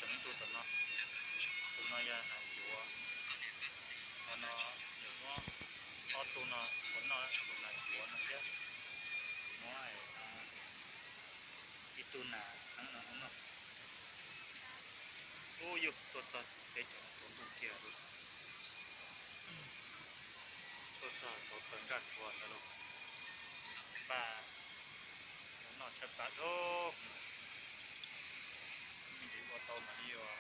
Tus no, tus no yog nas ncuav, no yog muab ob tug no ua noj, tus nas ncuav no thiab, muab ib tug nas txheeb no ua noj. Ub, yus tuaj txog peb cov no tsaus ntuj kiag li, tuaj txog tau taw nraj thuav ntawd los npaj ua noj tshaj plaws li. Me ntsis ua tau mam li yuav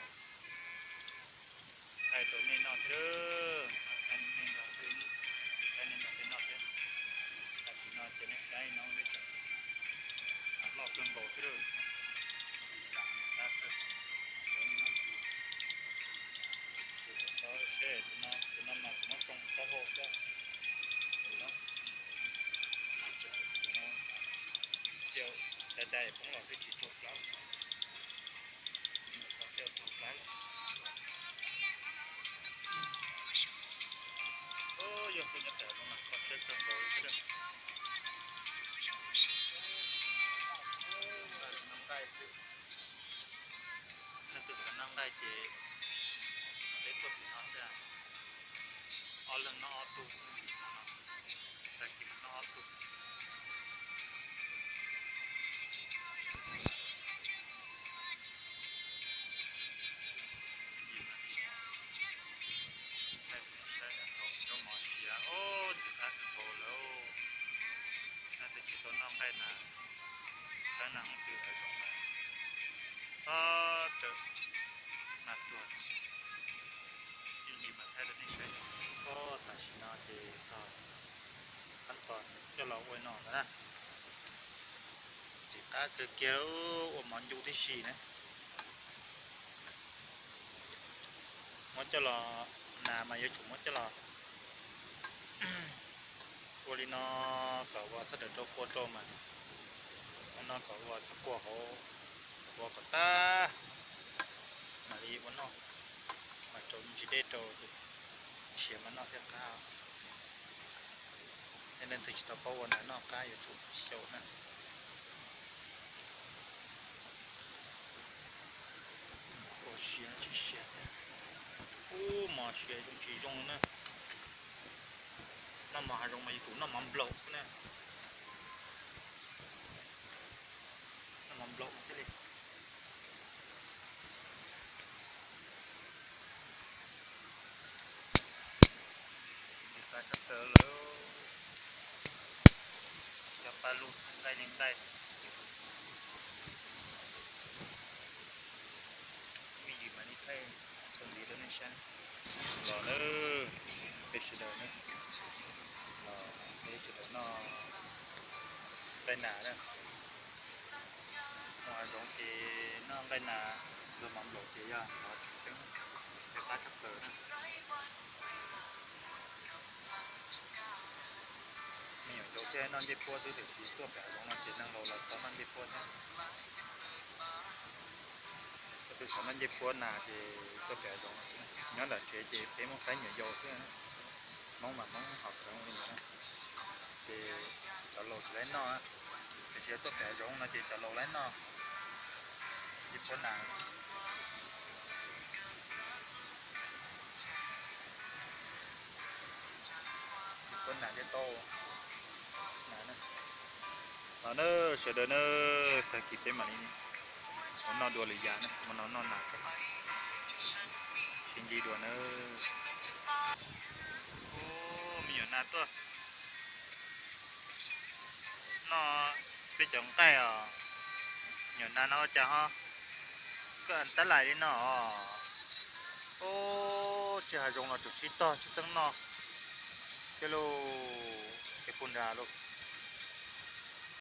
thaij rau nej noj thiab, thaij nej noj, thaij nej noj thiab noj thiab. Tam sim no ces nej saib no, loj kawg nkaus thiab lawm. Tab kawg, ntawd nej noj ntxiv. Tus tom tau seb tus no, tus no mas kuv muab tsoo taub hau xwb. Tus no, tus no, cia dai dai poob los xwb tsis raug plab. Cia raug plab lawm. Yog tus nyob pem no mas kho siab kawg nkaus li thiab. Noj nqaij xwb. Leej twg xav noj nqaij ces peb tuaj tim no xwb. Ob leeg noj ob tug xwb, tag kis mas noj ob tug. Ntsis mas, saib, saib mos siav, ub, ntxim qab kawg nkaus lawm. Leej twg tsis tau noj nqaij na, txhawb nag hoob twg hav zoov na, txhob rawm mas tuag. Ib ntsis mas thaij rau nej saib tso. Tam sim no ces txog qab tos coj los ua no ntawd na. Ntxim qab kawg kiag, ua mov ncu tib si na. Muab coj los, nas mas yuav tsum muab coj los ua li no kom ua txhob rawm rau qua rau mas, ua no kom ua txhob qua hauv, ua kom tag mam li ua noj, mas rau me ntsis dej rau, siav mas noj thiaj qab. Yog leej twg tsis tau paub ua nas noj qab yuav tsum xyaum na. Ua siav tsis siav thiab. Ub, mos siav zoo tsis zoo na. Noj mov hav zoov mas yuav tsum noj mov nplaum xwb na. Noj mov nplaum thiaj li. Ntxim qab tshaj plaws lawm. Cov paj lug xwb, nqaij li nqaij xwb. Me ntsis mam li thaij txuas ntxiv rau nej saib. Los nawb, peb sawv daws nawb, los peb sawv daws noj nqaij nas na. Noj hav zoov ces noj nqaij nas, noj mov nplaum ces yog qhov tseem ceeb, peb qab tshaj plaws na. Me nyuam yaus thiaj noj ncej puab xwb, tiam sis tuaj pem hav zoov no ces neeg laus los tau noj ncej puab thiab. Leej twg xav noj ncej puab nas ces tuaj pem hav zoov no xwb. Nyob nram tsev ces peb muaj qaib nyuam yaus xwb. Hmoob mas Hmoob haus kheev li ntawd na, ces cov laus tsis laib noj. Tiam sis tuaj pem hav zoov no ces cov laus laib noj ncej puab nas. Ncej puab nas thiaj tau. Los nawb sawv daws nawb, tag kis peb mam li mus noj dua lwm yam na, mus no noj nas tso, sib ntsib dua nawb. Ub, me nyuam nas tuaj noj peb cov nqaij os. Me nyuam nas no ua cas ho koj tab lais li no os? Ub, tsis hav zoov los tseem sib tog tsis txeeb noj thiab lauj. Ces puag nrad lauj,